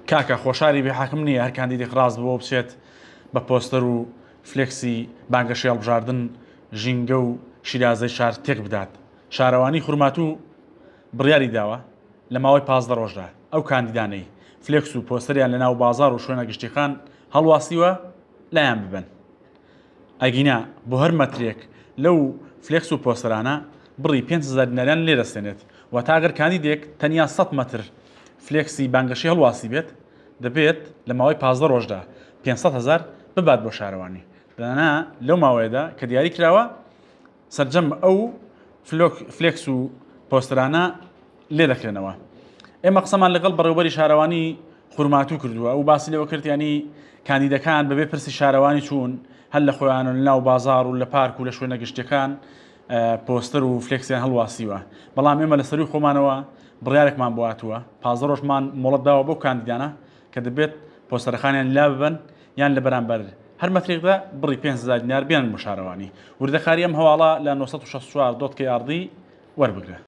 کاکە خۆ شاری بێ حاکم نییە هەر کاندیدێک ڕاست بۆ بچێت بە پۆستەر و فلێکسی بانگەشەی هەڵبژاردن ژینگە و شیرازەی شار تێک بدات. شارەوانی خورماتوو بڕیاری داوە لە ماوەی 15 ڕۆژدا ئەو کاندیدانەی فلێکس و پۆستەریان لە ناو بازاڕ و شوێنە گشتیەکان هەڵواسیوە لایان ببەن. ئەگینا بۆ هەر مەترێک لەو فلێکس و پۆستەرانە بڕی 5000 دیناریان لێ دەستێنێت. واتە ئەگەر کاندیدێک تەنیا 100 مەتر فلێکسی بانگەشەی هەڵواسی بێت دەبێت لە ماوەی 15 ڕۆژدا 500 هەزار ببات بۆ شارەوانی. دەنا لەو ماوەیەدا کە دیاری کراوە سەرجەم ئەو فلێکس و پۆستەرانە لێ دەکرێنەوە. ئێمە قسەمان لەگەڵ بەڕێوبەری شارەوانی خورماتوو کردووە و باسی لەوە کرد ینی کاندیدەکان بەبێ پرسی شارەوانی چوون هەر لە خۆیان و لەناو بازار و لە پارک و لە شوێنە گشتیەکان پۆستەر و فلێکسیان هەڵواسیوە، بەڵام ئێمە لە سەروی خۆمانەوە بڕیارێکمان بۆ هاتووە 15 ڕۆژمان مۆڵەت داوە بۆ کاندیدانە کە دەبێت پۆستەرەکانیان لا ببەن یان لە بەرامبەر هەر مەترێکدا بڕی 5000 دینار بێنن بۆ شارەوانی. وردەکاری ئەم هەواڵە لە 964 dot KRD وەربگرە.